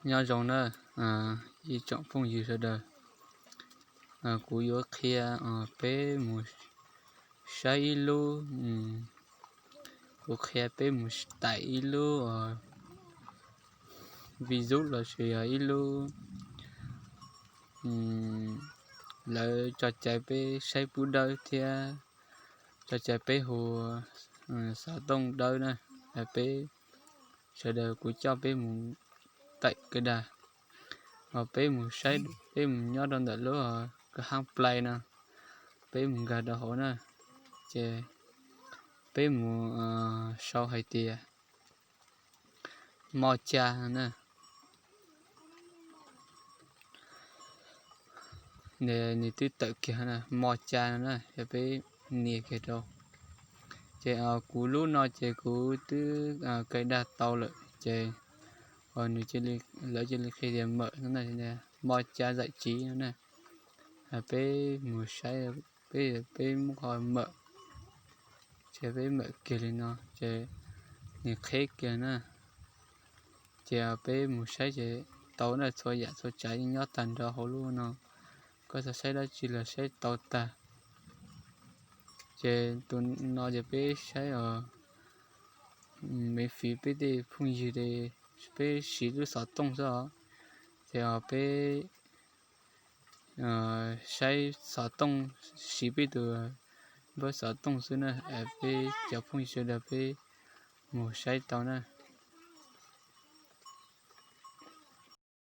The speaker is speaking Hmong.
Nyob zoo na, ib tsoom phooj ywg sawv daws, kuv yuav qhia peb mus saib ib lub, kuv qhia peb mus taim ib lub virus lossis yog ib lub, lawv tso cai peb saib pub dawb thiab tso cai peb hu xov tooj dawb na. Peb sawv daws kuv coj peb mus taim kawg dag, peb mus saib, peb mus nyob rau ntawm lub kwj ha plai no, peb mus nkag rau hauv na, ces peb mus sau hais tias Moj Ca no na. Nws twb tawm kiag na, Moj Ca no na, yog peb nias kiag rau. Ces kuv lub no ces kuv twb kaw dag tau lawm ces nws, lawv cia li qhia tias mawm no na, Moj Ca zaim tsiv no na. Peb mus saib, peb, peb muab qhov mawm, ces peb mawm kiag li no ces nws qheb kiag na. Ces peb mus saib ces tau na, txhua yam txhua tsav yeej nyob tag nrho hauv lub no, koj xav saib dab tsi los saib tau tag. Ces tus no ces peb saib os, miễn phí peb tej phooj ywg, peb siv lub xov tooj xwb os, ces peb saib xov tooj, siv peb tus npawb xov tooj xwb na, peb cov phooj ywg sawv daws peb mus saib tau na.